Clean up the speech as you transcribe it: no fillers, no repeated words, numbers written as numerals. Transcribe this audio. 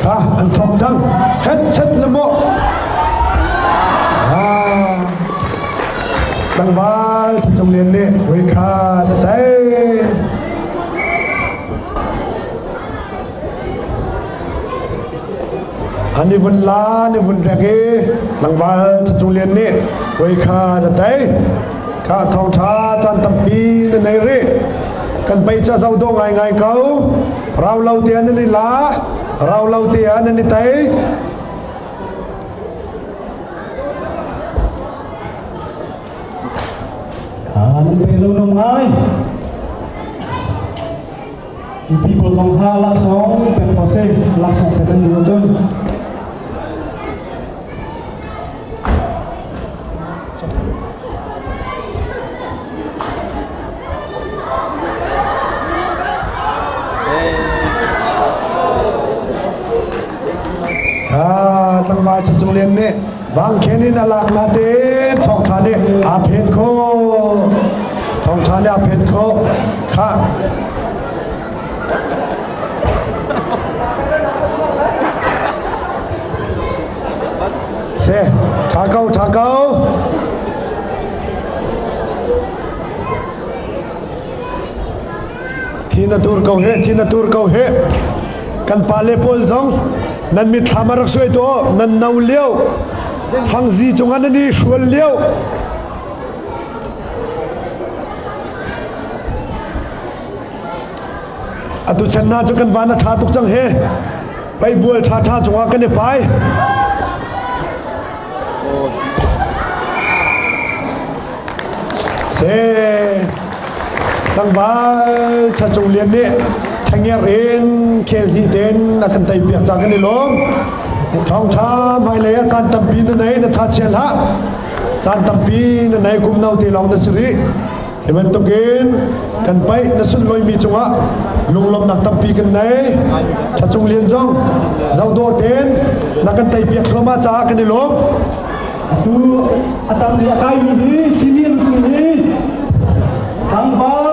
Kha an thawk cang. Het chet le maw. Ah. Tlangval Chacung Lian nih voi kha na tei. An i vun la, an i vun rek i tlangval Chacung Lian nih voi kha na tei. Kha thawngṭha caan tampi na nei rih. Kan pei ca zo dawh ngaingai ko. Rau lo te nan i la, rau lo te ah nan i tei. Nan pe zo nung ngai. Mipi pawl zong kha laksawng pek kho si, laksawng pek an duh ahcun. Kha tlangval Chuncung Lian nih vangkhen in a lak na te thawngtha nih aa phen kho. Thawngtha nih aa phen kho. Kha Se, tha ko, tha ko. Thi na tur ko he, thi na tur ko he. Kan pa le pawl zong nan mitthlam a rak suai to nan no lio fangzi cungah nan i hrual lio Atu chan hna cu kan van a ṭha tuk cang he. Peibual ṭhaṭha cungah kan i pai. Se tlangval ṭha cung lian nih thangiar in khel hnih ten a kan tei piak ca kan i lawm. Thawngṭha hmailei ah caan tampi na nei na tha chia hlah. Caan tampi na nei kum no te lawng na si rih. Hi bantukin kan paih na sunlawimi cungah lunglawmhnak tampi kan nei. Thacung Lian zong zohdawh tein na kan teipiak thluahmah caah kan i lawm. Atu a tang i a kaimi hi simi an hi tlangval.